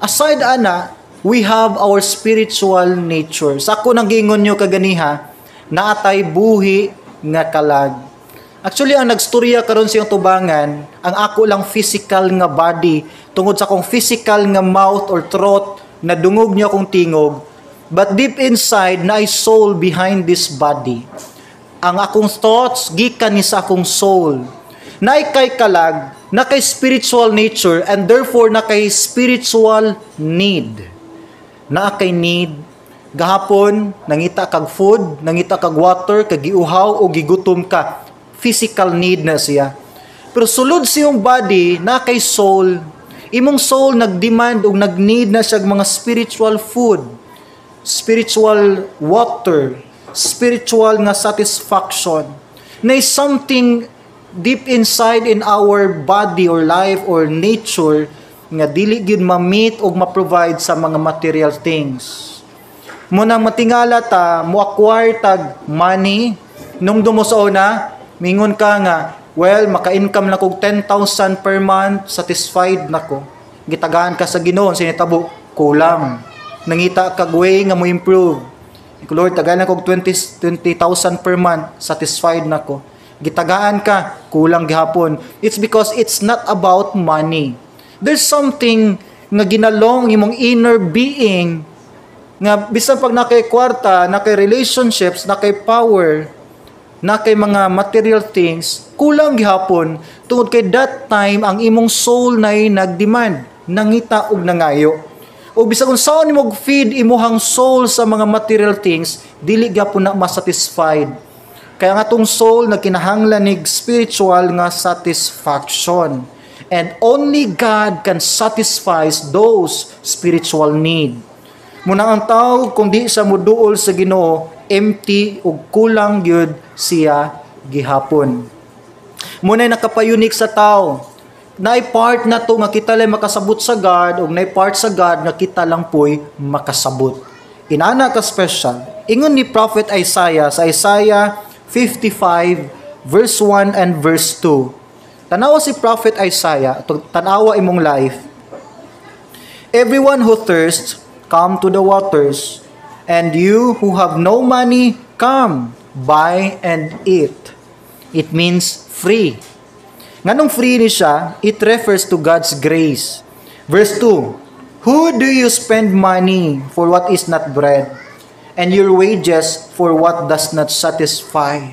Aside ana, we have our spiritual nature. Sa ako nang giingon nyo kaganiha, naatay buhi nga kalag. Actually, ang nagstorya karon sa iyong tubangan, ang ako lang physical nga body, tungod sa akong physical nga mouth or throat, nadungog niyo akong tingog, but deep inside, naay soul behind this body. Ang akong thoughts, gikan ni sa akong soul. Naay kay kalag, na kay spiritual nature, and therefore na kay spiritual need. Naa kay need. Gahapon, nangita kag food, nangita kag water, kag giuhaw o gigutom ka. Physical need na siya. Pero sulod sa iyong body, na kay soul. Imong soul nag-demand o nag-need na siya mga spiritual food, spiritual water, spiritual nga satisfaction. Na is something deep inside in our body or life or nature nga dili gyud ma-meet o ma-provide sa mga material things. Mao nang matingala ta, mo acquire tag money, nung dumo sa una, mingon ka nga, "Well, maka-income na kog 10,000 per month, satisfied na ko." Gitagaan ka sa Ginoo, sinitabo, kulang. Nangita kag way nga mo improve. Iko, "Lord, tagaan na kog 20 20,000 per month, satisfied na ko." Gitagaan ka, kulang gihapon. It's because it's not about money. There's something nga ginalong imong inner being nga bisan pag nakay kwarta, nakay relationships, nakay power, nakay mga material things, kulang gihapon tungod kay that time ang imong soul nay nagdemand, nangita og nangayo. O bisan kung saan nimo feed imuhang soul sa mga material things, dili gyapon na masatisfied. Kaya nga tong soul nagkinahanglan nig spiritual nga satisfaction. And only God can satisfy those spiritual need. Mao nang ang tao kung di sa muduol sa Ginoo, empty ug kulang gyud siya gihapon. Mao nay nakapa-unique sa tao. Naay part na to nga kita lang makasabot sa God ug naay part sa God nga kita lang po'y makasabot. Inana ka special. Ingon ni Prophet Isaiah sa Isaiah 55 verse 1 and verse 2. Tanawa si Prophet Isaiah, tanawa imong life. "Everyone who thirsts, come to the waters, and you who have no money, come, buy and eat." It means free. Nganong free ni siya? It refers to God's grace. Verse 2, "Who do you spend money for what is not bread, and your wages for what does not satisfy?"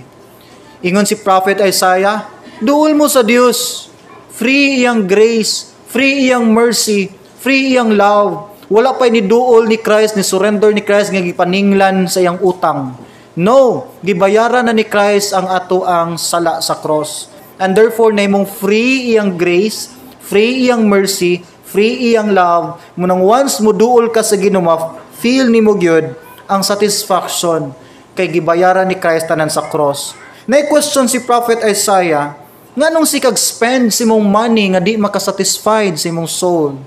Ingon si Prophet Isaiah, duol mo sa Dios. Free iyang grace, free iyang mercy, free iyang love. Wala pa ni duol ni Christ, ni surrender ni Christ nga gipaninglan sa iyang utang. No, gibayaran na ni Christ ang ato ang sala sa cross. And therefore, nahimong free iyang grace, free iyang mercy, free iyang love. Mao nang once mo duol ka sa Ginoo, feel nimo gyud ang satisfaction kay gibayaran ni Christ tanan sa cross. Na-question si Prophet Isaiah, nganong sikag spend sa imong money nga di makasatisfied sa imong soul?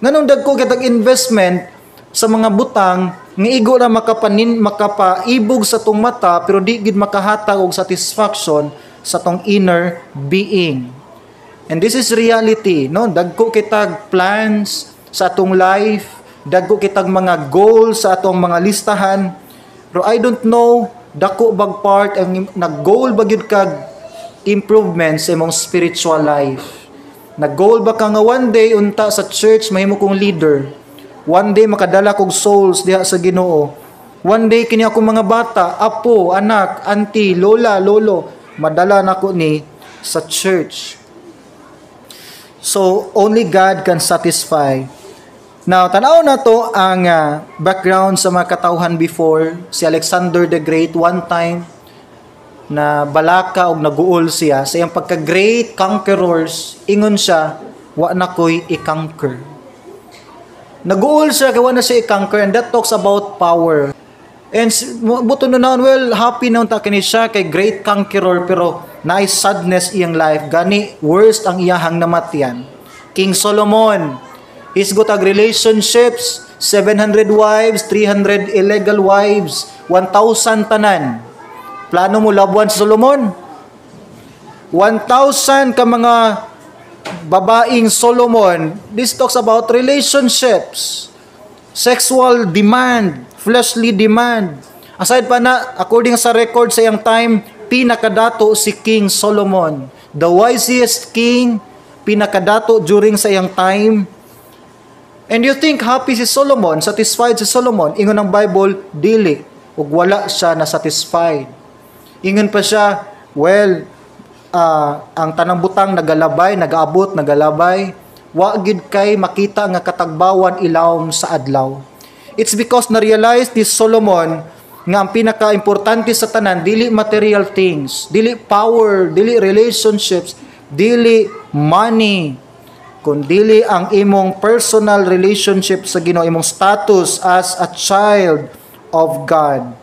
Nganong dagko kitag investment sa mga butang nga igo na makapanin makapaibog sa tong mata pero di gid makahatag og satisfaction sa tong inner being? And this is reality, no? Dagko kitag plans sa atong life, dagko kitag mga goals sa atong mga listahan. Pero I don't know, dako bag part ang nag-goal ba gyud kag improvement sa imong spiritual life? Nag-goal ba ka nga one day unta sa church mahimo kong leader? One day makadala kog souls diha sa Ginoo. One day kini akong mga bata, apo, anak, auntie, lola, lolo, madala nako ni sa church. So only God can satisfy. Now, tanaw na to ang background sa mga katawhan before. Si Alexander the Great, one time na balaka og naguol siya sa iyang pagka-great conquerors, ingon siya, "Wa na ko'y i-conquer." Naguol siya kay wa na siya i-conquer, and that talks about power. And buto na naon, well, happy na unta kini siya kay great conqueror, pero naay sadness iyang life, gani worst ang iyahang namatyan. King Solomon, he's got ag relationships, 700 wives, 300 illegal wives, 1,000 tanan. Plano mo labuan si Solomon? 1,000 ka mga babaeng Solomon, this talks about relationships, sexual demand, fleshly demand. Aside pa na, according sa record sa iyang time, pinakadato si King Solomon. The wisest king, pinakadato during sa iyang time. And you think happy si Solomon, satisfied si Solomon? Ingon ang Bible, dili. Ug wala siya na satisfied. Ingon pa siya, well, ang tanang butang nagalabay, nagaabot, nagalabay, wa gid kay makita nga katagbawan ilawom sa adlaw. It's because na-realize ni Solomon nga ang pinaka-importante sa tanan dili material things, dili power, dili relationships, dili money, kun dili ang imong personal relationship sa Ginoo, imong status as a child of God.